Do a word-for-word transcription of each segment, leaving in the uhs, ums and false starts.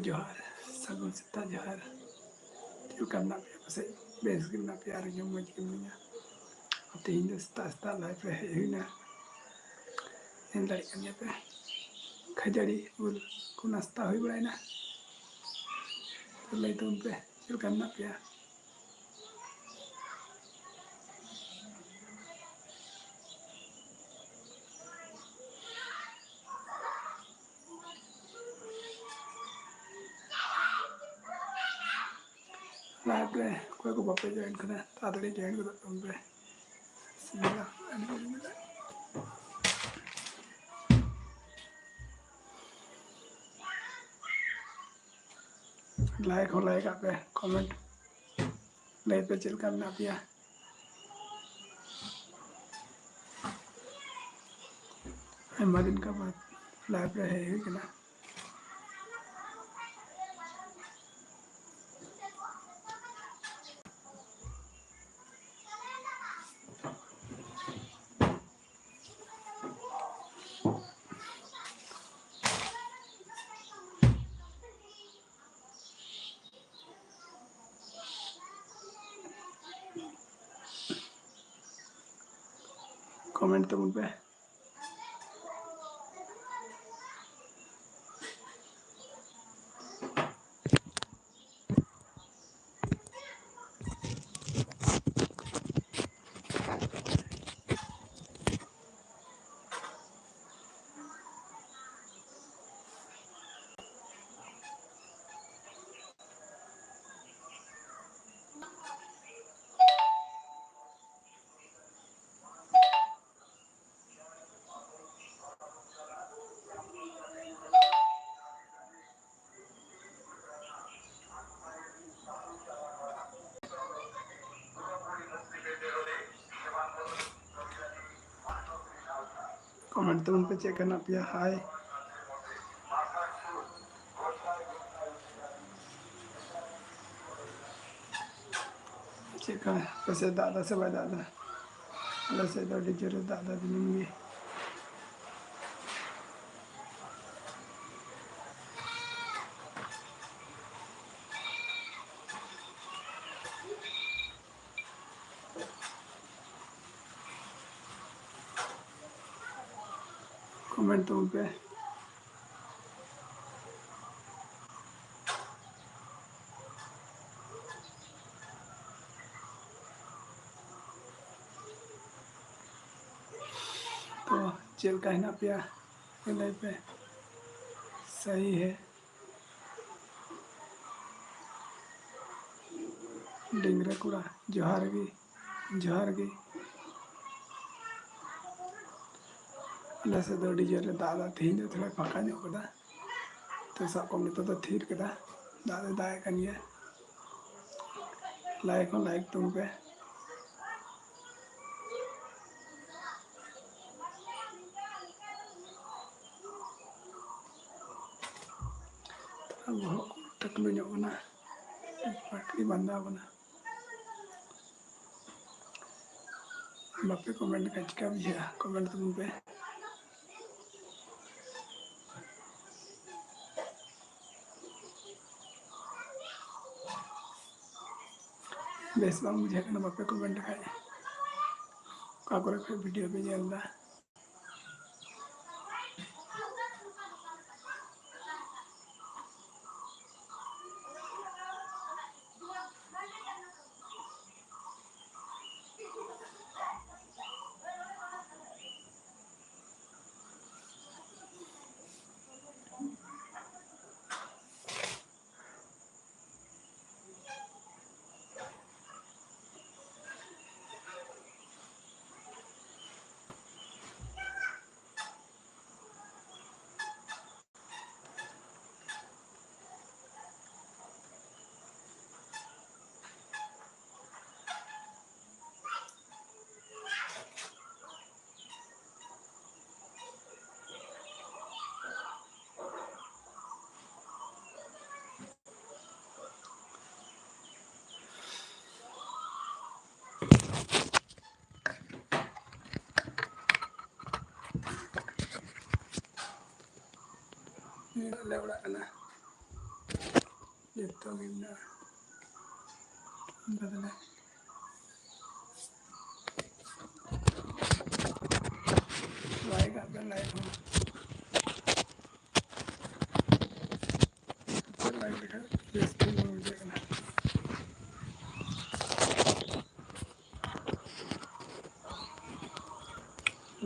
ᱡᱚᱦᱟᱨ, ᱥᱟᱹᱜᱩᱱ ᱥᱮᱛᱟᱜ ᱡᱚᱦᱟᱨ᱾ ᱪᱮᱫ ᱞᱮᱠᱟ ᱢᱮᱱᱟᱜ ᱯᱮᱭᱟ? ᱯᱟᱥᱮᱡ ᱵᱮᱥ ᱜᱮ ᱢᱮᱱᱟᱜ ᱯᱮᱭᱟ ᱟᱨ ᱤᱧ ᱦᱚᱸ ᱢᱚᱡᱽ ᱜᱮ ᱢᱤᱱᱟᱹᱧᱟ᱾ ᱛᱮᱦᱮᱧ ᱫᱚ ᱥᱮᱛᱟᱜ ᱥᱮᱛᱟᱜ live ᱨᱮ ᱦᱮᱡ ᱦᱩᱭᱱᱟ᱾ ᱧᱮᱞ ᱫᱟᱲᱮᱭᱟᱜ ᱠᱟᱱ ᱜᱮᱭᱟ ᱯᱮ, ᱠᱷᱟᱹᱡᱟᱹᱲᱤ ᱩᱞ ᱠᱚ ᱱᱟᱥᱛᱟ ᱦᱩᱭ ᱵᱟᱲᱟᱭᱮᱱᱟ᱾ ᱛᱚ ᱞᱟᱹᱭ ᱛᱟᱵᱚᱱ ᱯᱮ, ᱪᱮᱫ ᱞᱮᱠᱟ ᱢᱮᱱᱟᱜ ᱯᱮᱭᱟ? Live ᱨᱮ ᱚᱠᱚᱭ ᱠᱚ ᱵᱟᱯᱮ join ᱠᱟᱱᱟ, ᱛᱟᱲᱟᱛᱟᱲᱤ join ᱜᱚᱫᱚᱜ ᱛᱟᱵᱚᱱ ᱯᱮ᱾ ᱵᱤᱥᱢᱤᱞᱞᱟᱦ᱾ Like ᱦᱚᱸ like ᱟᱜ ᱯᱮ, comment ᱞᱟᱹᱭ ᱯᱮ ᱪᱮᱫ ᱞᱮᱠᱟ ᱢᱮᱱᱟᱜ ᱯᱮᱭᱟ᱾ ᱟᱭᱢᱟ ᱫᱤᱱ ᱠᱷᱚᱱ ᱵᱟᱫ live ᱨᱮ ᱦᱮᱡ ᱦᱩᱭ ᱠᱟᱱᱟ᱾ Comment ᱛᱟᱵᱚᱱ ᱯᱮ᱾ Comment ᱛᱟᱵᱚᱱ ᱯᱮ ᱪᱮᱫ ᱞᱮᱠᱟ ᱢᱮᱱᱟᱜ ᱯᱮᱭᱟ? Hi᱾ ᱪᱮᱫ ᱞᱮᱠᱟ ᱟᱯᱮ ᱥᱮᱫ ᱫᱟᱜ ᱮᱫᱟ ᱥᱮ ᱵᱟᱭ ᱫᱟᱜ ᱮᱫᱟ? ᱟᱞᱮ ᱥᱮᱫ ᱫᱚ ᱟᱹᱰᱤ ᱡᱳᱨᱮ ᱫᱟᱜ ᱮᱫᱟ ᱫᱤᱱᱟᱹᱢ ᱜᱮ᱾ ᱠᱚᱢᱮᱱᱴ ᱛᱟᱵᱚᱱ ᱯᱮ᱾ ᱛᱚ, ᱪᱮᱫ ᱞᱮᱠᱟ ᱦᱮᱱᱟᱜ ᱯᱮᱭᱟ? ᱞᱟᱹᱭ ᱯᱮ᱾ ᱥᱟᱦᱤ ᱦᱮ᱾ ᱰᱤᱝᱨᱟᱹ ᱠᱚᱲᱟ, ᱡᱚᱦᱟᱨ ᱜᱮ, ᱡᱚᱦᱟᱨ ᱜᱮ᱾ ᱟᱞᱮ ᱥᱮᱫ ᱫᱚ ᱟᱹᱰᱤ ᱡᱳᱨᱮ ᱫᱟᱜ ᱮᱫᱟ, ᱛᱮᱦᱮᱧ ᱫᱚ ᱛᱷᱚᱲᱟᱭ ᱯᱷᱟᱸᱠᱟ ᱧᱚᱜ ᱠᱟᱫᱟ᱾ ᱛᱚ ᱥᱟᱵ ᱠᱟᱜ ᱢᱮ, ᱱᱤᱛᱚᱜ ᱫᱚ ᱛᱷᱤᱨ ᱠᱟᱫᱟ, ᱫᱟᱜ ᱫᱚᱭ ᱫᱟᱜ ᱮᱫ ᱠᱟᱱ ᱜᱮᱭᱟ᱾ ᱞᱟᱭᱤᱠ ᱦᱚᱸ ᱞᱟᱭᱤᱠ ᱛᱟᱵᱚᱱ ᱯᱮ᱾ ᱛᱷᱚᱲᱟ ᱵᱚᱦᱚᱜ ᱠᱚ ᱴᱟᱠᱞᱩ ᱧᱚᱜ ᱠᱟᱱᱟ, ᱯᱟᱴᱠᱤ ᱵᱟᱸᱫᱟ ᱠᱟᱱᱟ᱾ ᱵᱟᱯᱮ ᱠᱚᱢᱮᱱᱴ ᱞᱮᱠᱷᱟᱱ ᱪᱤᱠᱟ ᱵᱩᱡᱷᱟᱹᱜᱼᱟ? ᱠᱚᱢᱮᱱᱴ ᱛᱟᱵᱚᱱ ᱯᱮ᱾ ᱵᱮᱥ ᱵᱟᱝ ᱵᱩᱡᱷᱟᱹᱜ ᱠᱟᱱᱟ ᱵᱟᱯᱮ ᱠᱚᱢᱮᱱᱴ ᱞᱮᱠᱷᱟᱱ᱾ ᱚᱠᱟ ᱠᱚᱨᱮ ᱠᱷᱚᱱ ᱵᱷᱤᱰᱤᱭᱳ ᱯᱮ ᱧᱮᱞ ᱮᱫᱟ? ᱱᱤᱭᱟᱹ ᱟᱞᱮ ᱚᱲᱟᱜ ᱠᱟᱱᱟ᱾ ᱡᱚᱛᱚ ᱜᱮ ᱢᱮᱱᱟᱜᱼᱟ᱾ ᱚᱱᱠᱟ ᱛᱮᱞᱮ ᱵᱟᱭ ᱠᱟᱜ ᱠᱟᱱᱟ ᱞᱟᱭᱤᱴ ᱦᱚᱸ᱾ ᱵᱮᱥ ᱴᱷᱤᱠ ᱵᱟᱝ ᱵᱩᱡᱷᱟᱹᱜ ᱠᱟᱱᱟ᱾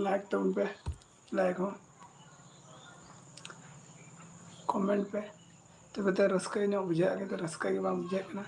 ᱞᱟᱭᱤᱠ ᱛᱟᱵᱚᱱ ᱯᱮ, ᱞᱟᱭᱤᱠ ᱦᱚᱸ ᱠᱚᱢᱮᱱᱴ ᱯᱮ, ᱛᱚᱵᱮ ᱛᱚ ᱨᱟᱹᱥᱠᱟᱹ ᱧᱚᱜ ᱵᱩᱡᱷᱟᱹᱜᱼᱟ, ᱠᱤᱱᱛᱩ ᱨᱟᱹᱥᱠᱟᱹ ᱜᱮ ᱵᱟᱝ ᱵᱩᱡᱷᱟᱹᱜ ᱠᱟᱱᱟ᱾